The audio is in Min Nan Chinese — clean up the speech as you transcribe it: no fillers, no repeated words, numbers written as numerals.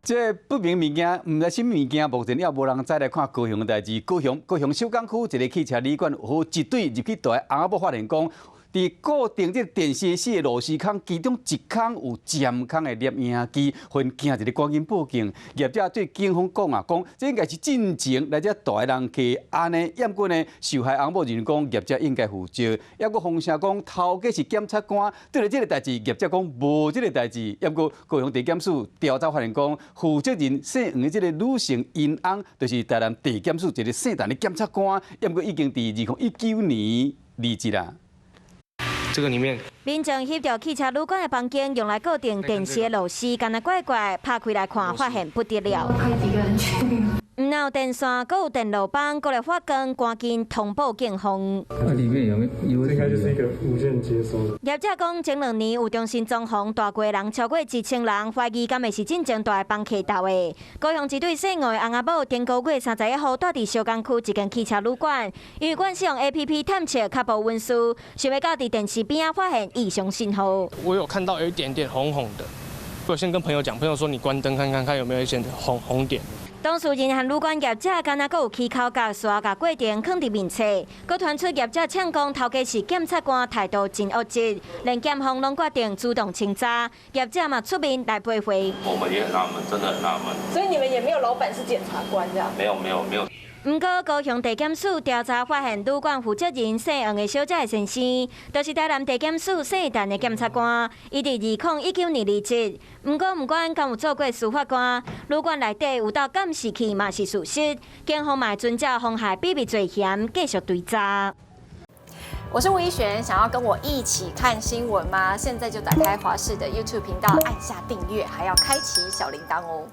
這不明物件，毋知啥物物件，目前猶無人知。來看高雄的代誌，高雄高雄秀港區一个汽車旅館，有一對入去蹛的翁仔某發現講，佇固定這電視四个螺絲孔，其中一孔有針孔的攝影機，予𪜶驚一个趕緊報警。業者對警方講啊，講這應該是進前來遮蹛的人客，按呢，毋過呢，受害翁某認為講業者應該負責，猶閣風聲講頭家是檢察官，對著這个代誌，業者講無這个代誌，毋過高雄地檢署調查發現講，負責人姓黃的這个女性𪜶翁，就是台南地檢署一个姓陳的檢察官，毋過已經佇2019年離職啦。這個裡面，民眾翕著汽車旅館的房間，用來固定電視的螺絲，敢若怪怪，拍開來看，發現不得了。派幾個人去？毋但有電線，閣有電路板，閣來發光，趕緊通報警方。那裡面有沒有？應該就是一個無線接收的。業者講，前兩年有中心裝潢蹛過人超過1000人，懷疑敢會是進前蹛的房客敨的。高雄一對姓黃的翁仔某，頂個月31號蹛佇小港區一間汽車旅館，因為慣使用 APP 探測較無隱私，想欲到佇電視邊仔發現異常信號。我有看到有一點點紅紅的，我先跟朋友講，朋友說你關燈看看，看有沒有一些紅紅點。當事人和旅館業者敢若閣有起口角，煞共過程囥佇面冊，閣傳出業者嗆講頭家是檢察官，態度真惡質，連檢方攏決定主動清查，業者嘛出面來駁回。我們也很納悶，真的很納悶。所以你們也沒有老闆是檢察官這樣？沒有沒有沒有。毋過高雄地檢署調查發現，旅館負責人姓黃的小姐的先生，就是台南地檢署姓陳的檢察官，伊佇2019年離職。毋過毋管敢有做過司法官，旅館內底有鬥監視器嘛是事實，警方嘛會遵照妨害秘密罪嫌繼續追查。我是吳怡璇，想要跟我一起看新聞嗎？現在就打開華視的 YouTube 頻道，按下訂閱，還要開啟小鈴鐺哦。